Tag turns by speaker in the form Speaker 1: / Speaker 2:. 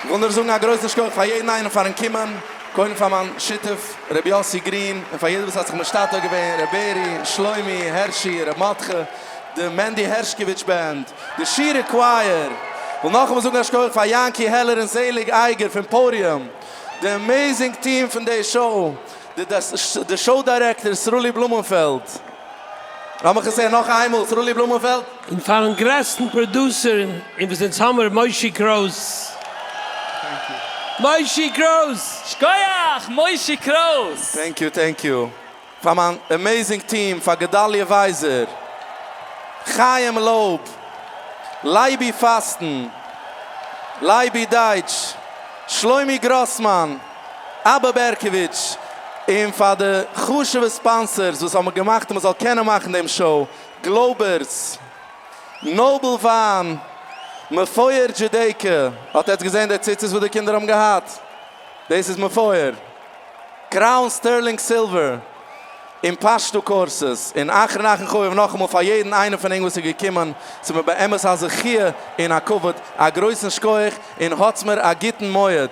Speaker 1: כ'וויל נאר זאגן א גרויסן שכוח פאר יעדן איינעם פארן קומען, קודם פאר מיין שותף ר' יאסי גרין, און פאר יעדער וואס האט זיך משתתף געווען, ר' בערי, שלומי, הערשי, ר' מרדכי, די מענדי הערשקאוויטש band, די שירה choir. כ'וויל נאכאמאל זאגן א שכוח פאר יענקי העלער און זעליג אייגער פון פאדיום, די amazing team פון די show, די show director סרולי בלומענפעלד. לאמיך עס זען נאך איינמאל, סרולי בלומענפעלד.
Speaker 2: און פארן גרעסטן producer אין וואס אונז האמיר, מושי קרויס. מושי קרויס!
Speaker 3: שכוח, מושי קרויס!
Speaker 1: Thank you, thank you. פאר מיין amazing team, פאר גדליה ווייזער, חיים לויב, לייבי פאסטן, לייבי דייטש, שלומי גראסמאן, אבא בערקאוויטש, און פאר די חשוב'ע sponsors וואס האבן געמאכט אז מען זאל קענען מאכן דעם show, גלויבערס, נאבל וויין, מפואר דזשודעיקע, האט עטס געזען די ציצית וואס די קינדער האבן געהאט? דאס איז מפואר. Crown Sterling Silver, אין פאשטו courses, אין אחרון אחרון חביב נאכאמאל פאר יעדן איינעם פון ענק וואס איז געקומען, ס'איז מיר באמת א זכיה און א כבוד, א גרויסן שכוח, און האטס מיר א גוטן מועד.